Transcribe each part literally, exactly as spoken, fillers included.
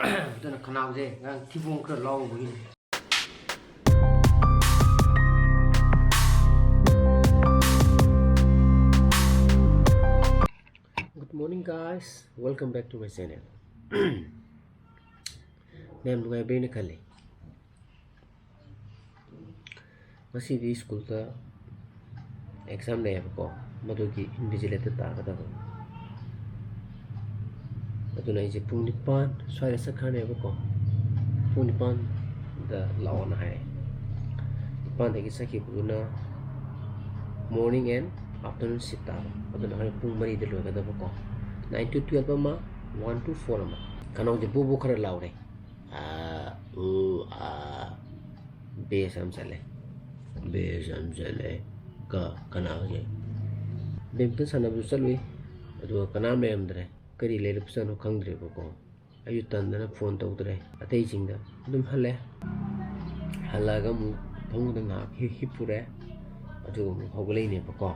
ꯑꯗꯨꯅ ꯈꯅꯥꯎꯁꯦ ꯉꯔꯥꯡ ꯊꯤꯕꯣꯡ ꯈꯔ ꯂꯥꯎꯔꯨꯕꯒꯤꯅꯤ꯫ Good morning, guys. Welcome back to my channel. ꯃꯌꯥꯝ ꯅꯨꯡꯉꯥꯏꯕ꯭ꯔꯦꯅ ꯈꯜꯂꯤ꯫ ꯉꯁꯤꯗꯤ ꯁ꯭ꯀꯨꯜꯗ ꯑꯦꯛꯖꯥꯝ ꯂꯩꯌꯦꯕꯀꯣ, ꯃꯗꯨꯒꯤ ꯏꯟꯚꯤꯖꯤꯂꯦꯇꯔ ꯇꯥꯒꯗꯕ꯫ ꯑꯗꯨꯅ ꯑꯩꯁꯦ ꯄꯨꯡ ꯅꯤꯄꯥꯟ ꯁ꯭ꯋꯥꯏꯗ ꯆꯠꯈ꯭ꯔꯅꯦꯕꯀꯣ꯫ ꯄꯨꯡ ꯅꯤꯄꯥꯟꯗ ꯂꯥꯛꯑꯣꯅ ꯍꯥꯏꯔꯦ꯫ ꯅꯤꯄꯥꯟꯗꯒꯤ ꯆꯠꯈꯤꯕꯗꯨꯅ morning and afternoon shift ꯇꯥꯕ꯫ ꯑꯗꯨꯅ ꯍꯣꯔꯦꯟ ꯄꯨꯡ ꯃꯔꯤꯗ ꯂꯣꯏꯒꯗꯕꯀꯣ꯫ Nine to twelve ꯑꯃ, one to four ꯑꯃ꯫ ꯈꯅꯥꯎꯁꯦ ꯕꯨ ꯕꯨ ꯈꯔ ꯂꯥꯎꯔꯦ꯫ ꯑꯥ, ꯎ, ꯑꯥ꯫ ꯕꯦꯁ ꯌꯥꯝ ꯆꯠꯂꯦ꯫ ꯕꯦꯁ ꯌꯥꯝ ꯆꯠꯂꯦ꯫ ꯀ-, ꯀꯅꯥꯒꯤ? ꯕꯦꯗꯃꯤꯟꯇꯟ ꯁꯥꯟꯅꯕꯁꯨ ꯆꯠꯂꯨꯏ꯫ ꯑꯗꯨꯒ ꯀꯅꯥꯝ ꯂꯩꯔꯝꯗ꯭ꯔꯦ꯫ ꯀꯔꯤ ꯂꯩꯔꯛꯄꯖꯥꯠꯅꯣ ꯈꯪꯗ꯭ꯔꯦꯕꯀꯣ꯫ ꯑꯩꯁꯨ ꯇꯟꯗꯅ ꯐꯣꯟ ꯇꯧꯗ꯭ꯔꯦ ꯑꯇꯩꯁꯤꯡꯗ꯫ ꯑꯗꯨꯝ ꯍꯜꯂꯦ꯫ ꯍꯜꯂꯛꯑꯒ ꯑꯃꯨꯛ ꯐꯃꯨꯡꯗ ꯉꯥꯏꯍꯥꯛ ꯍꯤ-, ꯍꯤꯞꯄꯨꯔꯦ꯫ ꯑꯗꯨꯒ ꯑꯃꯨꯛ ꯍꯧꯒꯠꯂꯛꯏꯅꯦꯕꯀꯣ꯫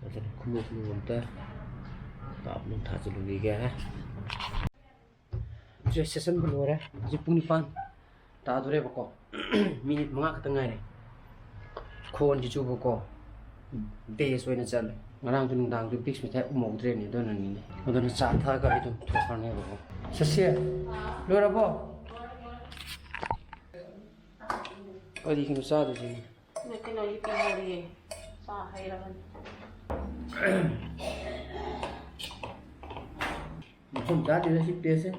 ꯑꯗꯨꯅ ꯈꯣꯡꯎꯞ ꯅꯨꯡ ꯑꯝꯇ ꯀꯥꯞ ꯅꯨꯡ ꯊꯥꯖꯤꯜꯂꯨꯈꯤꯒꯦ꯫ ꯗ꯭ꯔꯦꯁ ꯁꯦꯁꯟꯕ ꯂꯣꯏꯔꯦ꯫ ꯍꯧꯖꯤꯛ ꯄꯨꯡ ꯅꯤꯄꯥꯟ ꯇꯥꯗꯣꯔꯦꯕꯀꯣ꯫ ꯃꯤꯅꯤꯠ ꯃꯉꯥ ꯈꯛꯇ ꯉꯥꯏꯔꯦ꯫ ꯈꯣꯟꯁꯤꯁꯨꯕꯀꯣ, ꯕꯦꯁ ꯑꯣꯏꯅ ꯆꯠꯂꯦ꯫ ꯉꯔꯥꯡꯁꯨ ꯅꯨꯡꯗꯥꯡꯗꯨ ꯕꯤꯛꯁ ꯃꯤꯊꯥꯏ ꯎꯃꯧꯗ꯭ꯔꯦꯅꯦ, ꯑꯗꯨꯅꯅꯤꯅꯦ꯫ ꯑꯗꯨꯅ ꯆꯥ ꯊꯛꯑꯒ ꯑꯩ ꯑꯗꯨꯝ ꯊꯣꯛꯈ꯭ꯔꯅꯦꯕꯀꯣ꯫ ꯁꯦꯁꯤ, ꯂꯣꯏꯔꯕꯣ? ꯀꯔꯤꯒꯤꯅꯣ ꯆꯥꯗꯣꯏꯁꯤꯅꯦ? ꯅꯣꯏ ꯀꯩꯅꯣ ꯌꯦꯄꯤ ꯍꯧꯔꯤꯌꯦ꯫ ꯆꯥ ꯍꯩꯔꯕꯅꯤ꯫ ꯃꯐꯝ ꯆꯥꯗꯦꯗ ꯁꯤ ꯄ꯭ꯂꯦꯠꯁꯦ꯫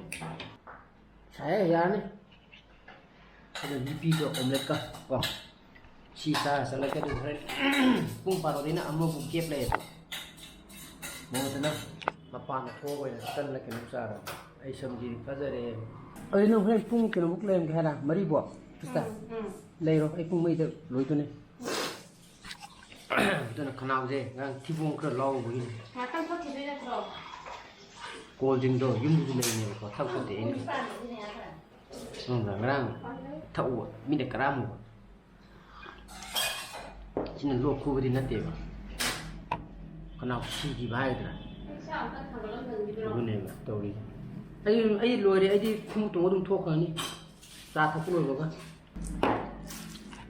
ꯁꯥꯏ ꯌꯥꯔꯅꯤ꯫ ꯑꯗꯣ ꯌꯦꯄꯤꯗꯣ ꯑꯣꯝꯂꯦꯠꯀ ꯀꯣ꯫ ꯁꯤ ꯆꯥꯔ ꯆꯠꯂꯒꯦ꯫ ꯑꯗꯨ ꯍꯣꯔꯦꯟ ꯄꯨꯡ ꯕꯥꯔꯣꯗꯩꯅ ꯑꯃꯕꯨꯛ ꯒꯦꯞ ꯂꯩꯌꯦꯕ꯫ ꯃꯉꯣꯟꯗꯅ ꯃꯄꯥꯟꯗ ꯊꯣꯛꯑꯒ ꯑꯣꯏꯅ ꯇꯟꯂ ꯀꯩꯅꯣꯝ ꯆꯥꯔꯒꯦ꯫ ꯑꯩ ꯁꯝꯁꯤ ꯐꯖꯔꯦ꯫ ꯑꯗꯨ ꯅꯪ ꯍꯣꯔꯦꯟ ꯄꯨꯡ ꯀꯩꯅꯣꯃꯨꯛ ꯂꯩꯔꯝꯒꯦ ꯍꯥꯏꯔ? ꯃꯔꯤꯕꯣ? ꯈ꯭ꯔꯤꯁꯇ? ꯎꯝ, ꯎꯝ꯫ ꯂꯩꯔꯣ, ꯑꯩ ꯄꯨꯡ ꯃꯔꯤꯗ ꯂꯣꯏꯗꯣꯏꯅꯦ꯫ ꯑꯗꯨꯅ ꯈꯅꯥꯎꯁꯦ ꯉꯔꯥꯡ ꯊꯤꯕꯣꯡ ꯈꯔ ꯂꯥꯎꯔꯨꯕꯒꯤꯅꯦ꯫ ꯉꯥꯛꯇꯪ ꯊꯛꯈꯤꯗꯣꯏ ꯅꯠꯇ꯭ꯔꯣ? ꯀꯣꯜ ꯗ꯭ꯔꯤꯡꯗꯣ ꯌꯨꯝꯗꯁꯨ ꯂꯩꯔꯤꯅꯦꯕꯀꯣ, ꯊꯛꯄꯗꯤ ꯑꯩꯅ꯫ ꯄꯥꯟꯕꯒꯤꯅꯦ ꯍꯥꯏꯈ꯭ꯔꯦ꯫ ꯈꯪꯕ꯭ꯔꯥ? ꯉꯔꯥꯡ ꯊꯛꯎꯕ, ꯃꯤꯅ ꯀꯔꯥꯝꯃꯨꯕ꯫ ꯁꯤꯅ ꯂꯣꯛ ꯈꯨꯕꯗꯤ ꯅꯠꯇꯦꯕ꯫ ꯈꯅꯥꯎ ꯁꯤꯈꯤꯕ ꯍꯥꯏꯒꯗ꯭ꯔꯥ? ꯏꯁꯥ ꯑꯝꯇ ꯊꯥꯡꯒꯠꯂꯝꯗꯕꯤꯗꯨꯔꯣ? ꯑꯗꯨꯅꯦꯕ ꯇꯧꯔꯤꯁꯦ꯫ ꯑꯩ ꯑꯩ ꯂꯣꯏꯔꯦ꯫ ꯑꯩꯗꯤ ꯈꯣꯡꯎꯞ ꯇꯣꯡꯉ ꯑꯗꯨꯝ ꯊꯣꯛꯈ꯭ꯔꯅꯤ, ꯆꯥ ꯊꯛꯄ ꯂꯣꯏꯕꯒ꯫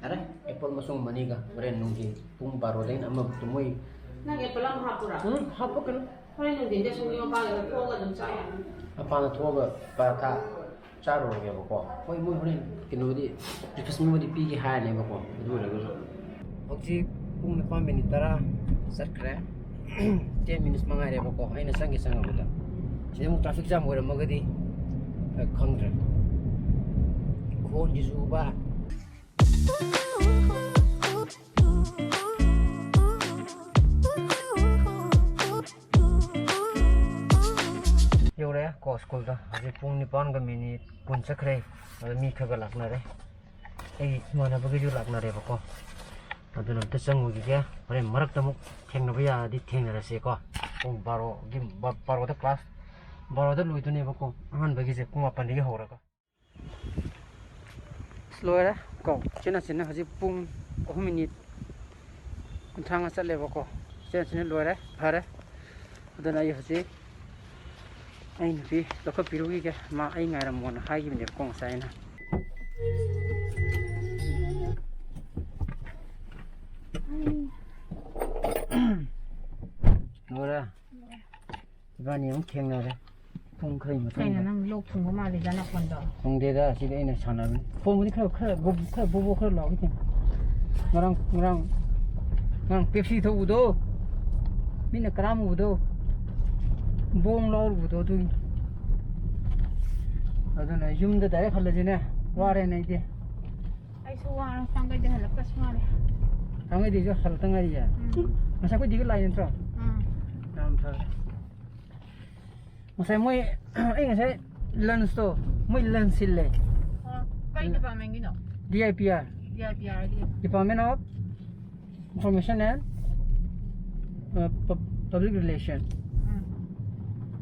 ꯌꯥꯔꯦ, ꯑꯦꯄꯜ ꯃꯁꯨꯡ ꯑꯃꯅꯤꯒ ꯍꯣꯔꯦꯟ ꯅꯨꯡꯊꯤꯟ ꯄꯨꯡ ꯕꯥꯔꯣꯗꯩꯅ ꯑꯃ ꯐꯥꯎ ꯃꯣꯏ ꯅꯪ ꯑꯦꯄꯜ ꯑꯃ ꯍꯥꯞꯄꯨꯔꯥ? ꯎꯝ, ꯍꯥꯞꯄꯛꯀꯅꯨ꯫ ꯍꯣꯔꯦꯟ ꯅꯨꯡꯊꯤꯟꯗ ꯁꯨꯝ ꯃꯄꯥꯟꯗ ꯊꯣꯛꯑꯒ ꯑꯗꯨꯝ ꯆꯥ ꯌꯥꯅꯤ꯫ ꯃꯄꯥꯟꯗ ꯊꯣꯛꯑꯒ ꯄꯔꯥꯊꯥ ꯆꯥꯔꯨꯔꯒꯦꯕꯀꯣ꯫ ꯍꯣꯏ, ꯃꯣꯏ ꯍꯣꯔꯦꯟ ꯀꯩꯅꯣꯕꯨꯗꯤ, ꯔꯤꯐ꯭ꯔꯦꯁꯃꯦꯟꯕꯨꯗꯤ ꯄꯤꯒꯦ ꯍꯥꯏꯔꯅꯦꯕꯀꯣ꯫ ꯑꯗꯨ ꯑꯣꯏꯔꯒꯁꯨ ꯍꯧꯖꯤꯛ ꯄꯨꯡ ꯅꯤꯄꯥꯟ ꯃꯤꯅꯤꯠ ꯇꯔꯥ ꯆꯠꯈ꯭ꯔꯦ꯫ Ten minutes ꯃꯉꯥꯏꯔꯦꯕꯀꯣ ꯑꯩꯅ ꯆꯪꯒꯦ ꯆꯪꯉꯕꯗ꯫ ꯁꯤꯗ ꯑꯃꯨꯛ traffic jam ꯑꯣꯏꯔꯝꯃꯒꯗꯤ, ꯑ, ꯈꯪꯗ꯭ꯔꯦ꯫ ꯈꯣꯟꯁꯤꯁꯨꯕ꯫ ꯌꯧꯔꯛꯑꯦ ꯀꯣ ꯁ꯭ꯀꯨꯜꯗ꯫ ꯍꯧꯖꯤꯛ ꯄꯨꯡ ꯅꯤꯄꯥꯟꯒ ꯃꯤꯅꯤꯠ ꯀꯨꯟ ꯆꯠꯈ꯭ꯔꯦ꯫ ꯑꯗ ꯃꯤ ꯈꯔ ꯈꯔ ꯂꯥꯛꯅꯔꯦ꯫ ꯑꯩ ꯏꯃꯥꯟꯅꯕꯈꯩꯁꯨ ꯂꯥꯛꯅꯔꯦꯕꯀꯣ꯫ ꯑꯗꯨꯅ ꯑꯝꯇ ꯆꯪꯉꯨꯈꯤꯒꯦ꯫ ꯍꯣꯔꯦꯟ ꯃꯔꯛꯇ ꯑꯃꯨꯛ ꯊꯦꯡꯅꯕ ꯌꯥꯔꯗꯤ ꯊꯦꯡꯅꯔꯁꯦꯀꯣ꯫ ꯄꯨꯡ ꯕꯥꯔꯣꯒꯤ, ꯕꯥ-, ꯕꯥꯔꯣꯗ class, ꯕꯥꯔꯣꯗ ꯂꯣꯏꯗꯣꯏꯅꯦꯕꯀꯣ꯫ ꯑꯍꯥꯟꯕꯒꯤꯁꯦ ꯄꯨꯡ ꯃꯥꯄꯟꯗꯒꯤ ꯍꯧꯔꯒ꯫ ꯑꯁ, ꯂꯣꯏꯔꯦ ꯀꯣ꯫ ꯆꯦꯟꯅ ꯆꯦꯟꯅ ꯍꯧꯖꯤꯛ ꯄꯨꯡ ꯑꯍꯨꯝ ꯃꯤꯅꯤꯠ ꯀꯨꯟꯊ꯭ꯔꯥ ꯃꯉꯥ ꯆꯠꯂꯦꯕꯀꯣ꯫ ꯆꯦꯟꯅ ꯆꯦꯟꯅ ꯂꯣꯏꯔꯦ꯫ ꯐꯔꯦ꯫ ꯑꯗꯨꯅ ꯑꯩ ꯍꯧꯖꯤꯛ ꯑꯩ ꯅꯨꯄꯤ ꯂꯧꯈꯠꯄꯤꯔꯨꯈꯤꯒꯦ꯫ ꯃꯥ ꯑꯩ ꯉꯥꯏꯔꯝꯃꯣꯅ ꯍꯥꯏꯈꯤꯕꯅꯦꯕꯀꯣ ꯉꯁꯥꯏ ꯑꯩꯅ꯫ ꯂꯣꯏꯔꯦ꯫ ꯏꯕꯥꯅꯤ ꯑꯃꯨꯛ ꯊꯦꯡꯅꯔꯦ꯫ ꯄꯨꯡ ꯈꯔꯒꯤ ꯃꯇꯨꯡꯗ꯫ ꯀꯩꯅꯣ, ꯅꯪ ꯂꯣꯛ ꯊꯨꯡꯕ ꯃꯥꯜꯂꯤꯗ ꯅꯈꯣꯟꯗꯣ꯫ ꯊꯨꯡꯗꯦꯗ, ꯑꯁꯤꯗꯤ ꯑꯩꯅ ꯁꯥꯟꯅꯕꯅꯤ꯫ ꯈꯣꯡꯕꯨꯗꯤ ꯈꯔ, ꯈꯔ ꯕꯣ-, ꯈꯔ ꯕꯣꯕꯣ ꯈꯔ ꯂꯥꯎꯏ ꯀꯩꯅꯣ꯫ ꯉꯔꯥꯡ, ꯉꯔꯥꯡ, ꯉꯔꯥꯡ Pepsi ꯊꯛꯎꯕꯗꯣ, ꯃꯤꯠꯅ ꯀꯔꯥꯝꯃꯨꯕꯗꯣ, ꯕꯣꯝ ꯂꯥꯎꯔꯨꯕꯗꯣ ꯑꯗꯨꯒꯤ꯫ ꯑꯗꯨꯅ ꯌꯨꯝꯗ direct ꯍꯜꯂꯁꯤꯅꯦ꯫ ꯋꯥꯔꯦꯅꯦ ꯑꯩꯗꯤ꯫ ꯑꯩꯁꯨ ꯋꯥꯔꯦ, ꯄꯥꯡꯒꯩꯗꯤ ꯍꯜꯂꯛꯄꯁꯨ ꯋꯥꯔꯦ꯫ ꯄꯥꯡꯒꯩꯗꯤꯁꯨ ꯍꯜꯂꯛꯇ ꯉꯥꯏꯔꯤꯌꯦ꯫ ꯎꯝ꯫ ꯉꯁꯥꯏ ꯑꯩꯈꯣꯏ ꯗꯤꯒ ꯂꯥꯛꯏ ꯅꯠꯇ꯭ꯔꯣ? ꯎꯝ꯫ ꯌꯥꯝ ꯐꯔꯦ꯫ ꯉꯁꯥꯏ ꯃꯣꯏ, ꯑꯩ ꯉꯁꯥꯏ lunchꯇꯣ, ꯃꯣꯏ lunch ꯁꯤꯜꯂꯦ꯫ ꯑꯣ, ꯀꯩ departmentꯀꯤꯅꯣ? D I P R꯫ D I P R ꯍꯥꯏꯗꯤ? Department of Information and, uh, Pub-, Public Relation꯫ ꯎꯝ꯫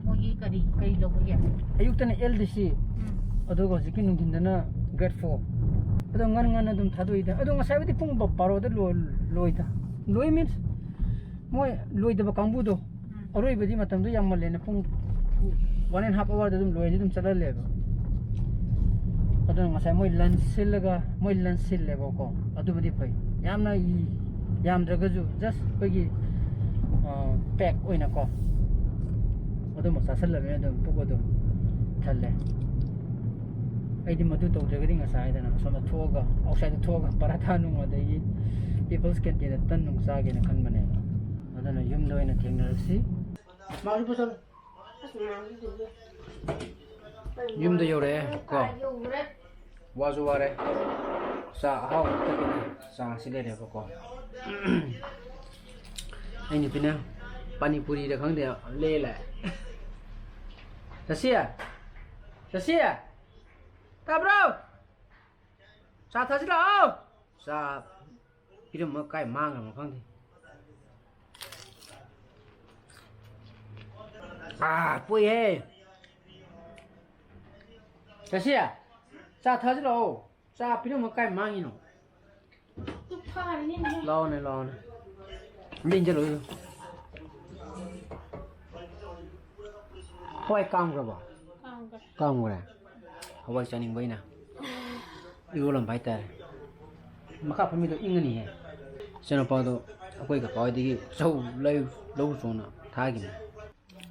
ꯃꯣꯏꯒꯤ ꯀꯔꯤ, ꯀꯔꯤ ꯂꯧꯕꯒꯦ? ꯑꯌꯨꯛꯇꯅ L D C, ꯎꯝ꯫ ꯑꯗꯨꯒ ꯍꯧꯖꯤꯛꯀꯤ ꯅꯨꯡꯊꯤꯟꯗꯅ grade four꯫ ꯑꯗꯣ ꯉꯟ ꯉꯟꯅ ꯑꯗꯨꯝ ꯊꯥꯗꯣꯛꯏꯗ꯫ ꯑꯗꯣ ꯉꯁꯥꯏꯕꯨꯗꯤ ꯄꯨꯡ ꯕ-, ꯕꯥꯔꯣꯗ ꯂꯣ-, ꯂꯣꯏꯗ꯫ ꯂꯣꯏ means ꯃꯣꯏ ꯂꯣꯏꯗꯕ ꯀꯥꯡꯕꯨꯗꯣ, ꯑꯔꯣꯏꯕꯗꯤ ꯃꯇꯝꯗꯣ ꯌꯥꯝꯃꯜꯂꯦꯅ, ꯄꯨꯡ one and half hourꯗ ꯑꯗꯨꯝ ꯂꯣꯏꯗꯤ ꯑꯗꯨꯝ ꯆꯠꯍꯜꯂꯦꯕ꯫ ꯑꯗꯨꯅ ꯉꯁꯥꯏ ꯃꯣꯏ lunch ꯁꯤꯜꯂꯒ, ꯃꯣꯏ lunch ꯁꯤꯜꯂꯦꯕꯀꯣ, ꯑꯗꯨꯕꯨꯗꯤ ꯐꯩ꯫ ꯌꯥꯝꯅ ꯏ-, ꯌꯥꯝꯗ꯭ꯔꯒꯁꯨ just ꯑꯩꯈꯣꯏꯒꯤ, ꯑ, pack ꯑꯣꯏꯅꯀꯣ, ꯑꯗꯨꯃꯛ ꯆꯥꯁꯤꯜꯂꯕꯅꯤꯅ ꯑꯗꯨꯝ ꯄꯨꯛ ꯑꯗꯨꯝ ꯊꯜꯂꯦ꯫ ꯑꯩꯗꯤ ꯃꯗꯨ ꯇꯧꯗ꯭ꯔꯒꯗꯤ ꯉꯁꯥꯏꯗꯅ ꯑꯁꯣꯝꯗ ꯊꯣꯛꯑꯒ, outsideꯇ ꯊꯣꯛꯑꯒ ꯄꯔꯥꯊꯥ ꯅꯨꯡ ꯑꯗꯒꯤ People's Canteenꯗ ꯇꯟ ꯅꯨꯡ ꯆꯥꯒꯦꯅ ꯈꯟꯕꯅꯦꯕ꯫ ꯑꯗꯨꯅ ꯌꯨꯝꯗ ꯑꯣꯏꯅ ꯊꯦꯡꯅꯔꯁꯤ꯫ ꯌꯨꯝꯗ ꯌꯧꯔꯛꯑꯦ ꯀꯣ꯫ ꯋꯥꯁꯨ ꯋꯥꯔꯦ꯫ ꯆꯥ ꯑꯍꯥꯎꯕ ꯑꯃ ꯊꯛꯀꯦ꯫ ꯆꯥꯁꯤ ꯂꯩꯔꯦꯕꯀꯣ꯫ ꯑꯩ ꯅꯨꯄꯤꯅ ꯄꯥꯅꯤ ꯄꯨꯔꯤꯔ ꯈꯪꯗꯦ ꯂꯩꯔ ꯂꯥꯛꯑꯦ꯫ ꯁꯁꯤ! ꯁꯁꯤ! ꯇꯥꯕ꯭ꯔꯣ? ꯆꯥ ꯊꯛꯁꯤ ꯂꯥꯛꯑꯣ꯫ ꯆꯥ ꯄꯤꯔꯝꯃ ꯀꯥꯏ ꯃꯥꯡꯈ꯭ꯔꯕꯅꯣ ꯈꯪꯗꯦ꯫ ꯑꯥ, ꯄꯣꯏꯍꯦ꯫ ꯁꯁꯤ, ꯆꯥ ꯊꯛꯁꯤ ꯂꯥꯛꯑꯣ꯫ ꯆꯥ ꯄꯤꯔꯝꯃ ꯀꯥꯏ ꯃꯥꯡꯉꯤꯅꯣ? ꯂꯥꯛꯑꯣꯅꯦ, ꯂꯥꯛꯑꯣꯅꯦ꯫ ꯑꯝꯇ ꯏꯟꯖꯜꯂꯨ꯫ ꯍꯋꯥꯏ ꯀꯥꯝꯈ꯭ꯔꯕꯣ? ꯀꯥꯝꯈ꯭ꯔꯦ꯫ ꯀꯥꯝꯈ꯭ꯔꯦ? ꯍꯋꯥꯏ ꯆꯥꯅꯤꯡꯕ ꯑꯩꯅ ꯏꯔꯣꯜꯂꯝꯕ ꯍꯥꯏꯇꯥꯔꯦ꯫ ꯃꯈꯥ ꯐꯝꯃꯤꯗꯣ ꯏꯪꯉꯅꯤꯍꯦ꯫ ꯏꯆꯥꯅꯨꯄꯥꯗꯣ ꯑꯩꯈꯣꯏ ꯀꯀꯥ ꯍꯣꯏꯗꯒꯤ ꯆꯧ ꯂꯩ-, ꯂꯧꯔꯨ ꯆꯣꯅ ꯊꯥꯈꯤꯕꯅꯦ꯫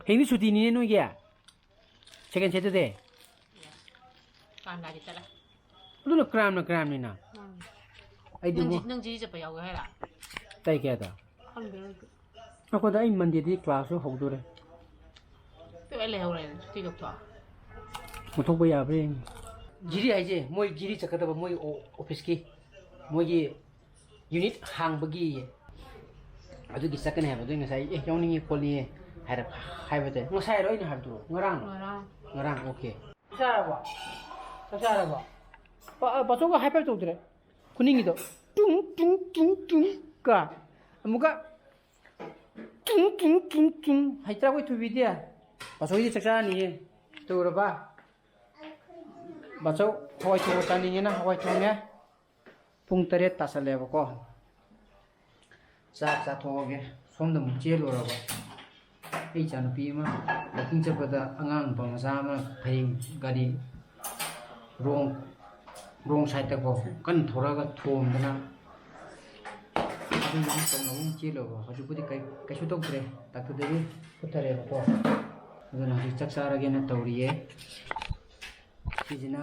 ꯍꯌꯦꯡꯗꯤ ꯁꯨꯇꯤꯅꯤꯅꯦ ꯅꯣꯏꯒꯤ? Second Saturday? ꯀꯥꯡꯒꯥꯗꯤ ꯆꯠꯂꯦ꯫ ꯑꯗꯨꯅ crimeꯅ crimeꯅꯤꯅ꯫ ꯎꯝ꯫ ꯑꯩꯗꯤ ꯅꯪ ꯃꯣ-, ꯖꯤ-, ꯅꯪ ꯖꯤꯔꯤ ꯆꯠꯄ ꯌꯥꯎꯒꯦ ꯍꯥꯏꯔ? ꯇꯥꯏ ꯀꯌꯥꯗ? ꯈꯪꯗꯦ ꯑꯩꯁꯨ꯫ ꯑꯩꯈꯣꯏꯗ ꯑꯩ Mondayꯗꯤ classꯁꯨ ꯍꯧꯗꯣꯔꯦ꯫ ꯇꯨ ꯑꯩ ꯂꯩꯍꯧꯔꯦꯅꯦ, ꯁꯨꯇꯤ ꯂꯧꯊꯣꯛ꯫ ꯂꯧꯊꯣꯛꯄ ꯌꯥꯕ꯭ꯔꯥ ꯌꯦꯡꯒꯦ꯫ ꯖꯤꯔꯤ ꯍꯥꯏꯁꯦ ꯃꯣꯏ ꯖꯤꯔꯤ ꯆꯠꯀꯗꯕ ꯃꯣꯏ ꯑꯣ-, officeꯀꯤ ꯃꯣꯏꯒꯤ unit ꯍꯥꯡꯕꯒꯤ ꯑꯗꯨꯒꯤ ꯆꯠꯀꯅꯤ ꯍꯥꯏꯕ꯫ ꯑꯗꯨꯒꯤ ꯉꯁꯥꯏ, "ꯑꯦ, ꯌꯥꯎꯅꯤꯡꯉꯤ ꯈꯣꯠꯅꯤꯡꯉꯤ" ꯍꯥꯏꯔꯞ ꯍꯥꯏꯕꯗ, ꯉꯁꯥꯏꯔꯣ ꯑꯩꯅ ꯍꯥꯏꯕꯗꯨ? ꯉꯔꯥꯡꯂꯣ? ꯉꯔꯥꯡ꯫ ꯉꯔꯥꯡ, okay꯫ ꯆꯥꯛ ꯆꯥꯔꯕꯣ? ꯆꯥꯛ ꯆꯥꯔꯕꯣ? ꯄꯥ-, ꯄꯥꯆꯧꯒ high five ꯇꯧꯗ꯭ꯔꯦ? ꯈꯨꯅꯤꯡꯒꯤꯗꯣ꯫ ꯇꯨꯡ, ꯇꯨꯡ, ꯇꯨꯡ, ꯇꯨꯡ ꯀ꯫ ꯑꯃꯨꯛꯀ꯫ ꯇꯨꯡ, ꯇꯨꯡ, ꯇꯨꯡ, ꯇꯨꯡ꯫ ꯍꯩꯇ꯭ꯔꯥ ꯑꯩꯈꯣꯏ ꯊꯣꯏꯕꯤꯗꯤ? ꯄꯥꯆꯧꯒꯤꯗꯤ ꯆꯥꯛ ꯆꯥꯔꯅꯤꯌꯦ꯫ ꯇꯧꯔꯕ? ꯕꯥꯆꯧ, ꯍꯋꯥꯏ ꯊꯣꯡꯕ ꯆꯥꯅꯤꯡꯉꯦꯅ ꯍꯋꯥꯏ ꯊꯣꯡꯉꯦ꯫ ꯄꯨꯡ ꯇꯔꯦꯠ ꯇꯥꯁꯜꯂꯦꯕꯀꯣ꯫ ꯆꯥꯛ ꯆꯥꯊꯣꯛꯑꯒꯦ꯫ ꯁꯣꯝꯗ ꯑꯃꯨꯛ ꯆꯦꯜꯂꯨꯔꯕ꯫ ꯑꯩ ꯏꯆꯥꯅꯨꯄꯤ ꯑꯃ walking ꯆꯠꯄꯗ ꯑꯉꯥꯡ ꯅꯨꯄꯥ ꯃꯆꯥ ꯑꯃꯅ ꯐꯩ ꯒꯥꯔꯤ wrong, wrong sideꯇꯀꯣ ꯀꯟꯅ ꯊꯧꯔꯛꯑꯒ ꯊꯣꯝꯗꯅ ꯑꯗꯨꯒꯤ ꯇꯧꯅꯕ ꯑꯃꯨꯛ ꯆꯦꯜꯂꯨꯕ꯫ ꯍꯧꯖꯤꯛꯄꯨꯗꯤ ꯀꯩ-, ꯀꯩꯁꯨ ꯇꯧꯗ꯭ꯔꯦ, ꯗꯥꯛꯇꯔꯗꯒꯤ ꯄꯨꯊꯔꯦꯕꯀꯣ꯫ ꯑꯗꯨꯅ ꯍꯧꯖꯤꯛ ꯆꯥꯛ ꯆꯥꯔꯒꯦꯅ ꯇꯧꯔꯤꯌꯦ꯫ ꯁꯤꯁꯤꯅ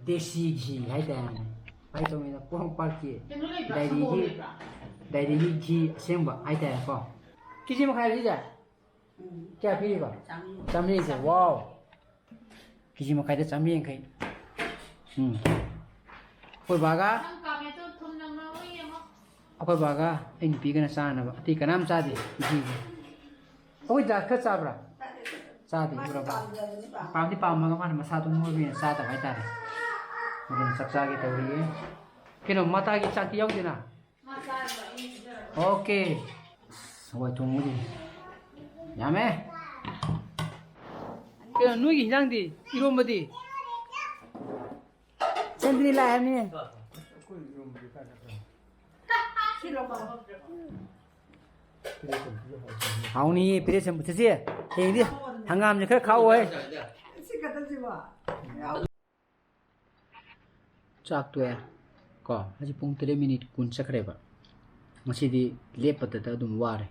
ꯗꯦꯁꯤ ꯘꯤ ꯍꯥꯏꯇꯥꯔꯦꯅꯦ꯫ ꯀꯃꯥꯏꯅ ꯇꯧꯅꯤꯅ ꯄꯣꯔꯣꯝꯄꯥꯠꯀꯤ ꯀꯩꯅꯣ ꯂꯩꯕ꯭ꯔꯥ? ꯗꯥꯏꯔꯤꯒꯤ, ꯁꯪꯒꯣꯝ ꯂꯩꯕ꯭ꯔꯥ? ꯗꯥꯏꯔꯤꯒꯤ ꯘꯤ ꯑꯁꯦꯡꯕ ꯍꯥꯏꯇꯥꯔꯦꯀꯣ꯫ ꯀꯦꯖꯤ ꯃꯈꯥꯏ ꯁꯤꯁꯦ? ꯎꯝ꯫ ꯀꯌꯥ ꯄꯤꯔꯤꯕ? ꯆꯥꯝꯃꯔꯤ꯫ ꯆꯥꯝꯃꯔꯤꯁꯦ, ꯆꯥꯝꯃꯔꯤ꯫ Wow! ꯀꯦꯖꯤ ꯃꯈꯥꯏꯗ ꯆꯥꯝꯃꯔꯤ ꯌꯥꯡꯈꯩ꯫ ꯎꯝ꯫ ꯑꯩꯈꯣꯏ ꯕꯥꯒ, ꯅꯪ ꯀꯥꯃꯦꯟꯇꯣ ꯊꯨꯝ ꯅꯝꯃꯒ ꯌꯦꯡꯉꯣ꯫ ꯑꯩꯈꯣꯏ ꯕꯥꯒ ꯑꯩ ꯅꯨꯄꯤꯒꯅ ꯆꯥꯅꯕ꯫ ꯑꯇꯩ ꯀꯅꯥꯝ ꯆꯥꯗꯦ ꯘꯤꯁꯦ꯫ ꯑꯩꯈꯣꯏ ꯗꯥ ꯈꯔ ꯆꯥꯕ꯭ꯔꯥ? ꯆꯥꯗꯦ, ꯃꯥꯗꯤ ꯎꯔꯕ? ꯄꯥꯝꯗꯕꯅꯤ, ꯄꯥꯝ-, ꯄꯥꯝꯗꯤ ꯄꯥꯝꯃꯒ ꯃꯥꯅ ꯃꯁꯥꯗꯣ ꯅꯣꯏꯕꯅꯤꯅ ꯆꯥꯗꯕ ꯍꯥꯏꯇꯥꯔꯦ꯫ ꯑꯗꯨꯅ ꯆꯥꯛ ꯆꯥꯒꯦ ꯇꯧꯔꯤꯌꯦ꯫ ꯀꯩꯅꯣ, ꯃꯇꯥꯒꯤ ꯆꯥꯛꯇꯤ ꯌꯥꯎꯗꯦꯅ? ꯃꯥ ꯆꯥꯔꯒ ꯑꯩ ꯄꯤꯖꯔꯒꯦ꯫ Okay꯫ ꯑꯁ, ꯍꯋꯥꯏ ꯊꯣꯡꯕꯗꯤ ꯌꯥꯝꯃꯦ꯫ ꯀꯩꯅꯣ, ꯅꯣꯏꯒꯤ ꯍꯤꯟꯖꯥꯡꯗꯤ? ꯏꯔꯣꯝꯕꯗꯤ? ꯁꯦꯝꯗ꯭ꯔꯤ ꯂꯥꯛꯑꯦ ꯍꯥꯏꯕꯅꯤ꯫ ꯁꯤ ꯂꯧꯕ꯫ ꯍꯥꯎꯅꯤꯌꯦ ꯄꯦꯔꯦ ꯆꯝꯐꯨꯠ꯫ ꯆꯦꯆꯦ, ꯍꯌꯦꯡꯗꯤ ꯍꯪꯒꯥꯝꯁꯦ ꯈꯔ ꯈꯥꯛꯑꯣꯍꯦ꯫ ꯁꯤ ꯈꯛꯇꯁꯤꯕꯣ? ꯆꯥꯛ ꯇꯣꯛꯑꯦ ꯀꯣ, ꯍꯧꯖꯤꯛ ꯄꯨꯡ ꯇꯔꯦꯠ ꯃꯤꯅꯤꯠ ꯀꯨꯟ ꯆꯠꯈ꯭ꯔꯦꯕ꯫ ꯉꯁꯤꯗꯤ ꯂꯦꯞꯄꯗꯇ ꯑꯗꯨꯝ ꯋꯥꯔꯦ꯫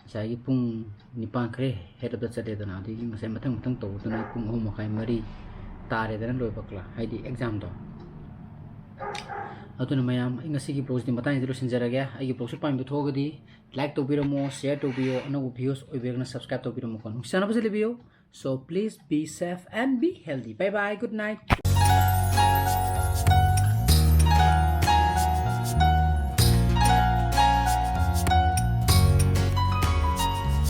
ꯉꯁꯥꯏꯒꯤ ꯄꯨꯡ ꯅꯤꯄꯥꯟ ꯈꯔ ꯍꯦꯜꯂꯞꯇ ꯆꯠꯂꯦꯗꯅ, ꯑꯗꯒꯤ ꯉꯁꯥꯏ ꯃꯊꯪ ꯃꯊꯪ ꯇꯧꯕꯗꯨꯅ ꯄꯨꯡ ꯑꯍꯨꯝ ꯃꯈꯥꯏ, ꯃꯔꯤ ꯇꯥꯔꯦꯗꯅ ꯂꯣꯏꯕ ꯀ꯭ꯂꯥ-, ꯍꯥꯏꯗꯤ ꯑꯦꯛꯖꯥꯝꯗꯣ꯫ ꯑꯗꯨꯅ ꯃꯌꯥꯝ, ꯑꯩ ꯉꯁꯤꯒꯤ vlogꯁꯤꯗꯤ ꯃꯇꯥꯡꯁꯤꯗ ꯂꯣꯏꯁꯤꯟꯖꯔꯒꯦ꯫ ꯑꯩꯒꯤ vlogꯁꯤ ꯄꯥꯝꯕꯤꯕ ꯊꯣꯛꯑꯒꯗꯤ like ꯇꯧꯕꯤꯔꯝꯃꯣ, share ꯇꯧꯕꯤꯌꯣ, ꯑꯅꯧꯕ viewers ꯑꯣꯏꯕꯤꯔꯒꯅ subscribe ꯇꯧꯕꯤꯔꯝꯃꯣꯀꯣ꯫ ꯅꯨꯡꯁꯤ ꯆꯥꯟꯅꯕꯁꯦ ꯂꯩꯕꯤꯌꯨ꯫ So please be safe and be healthy. Bye bye, good night.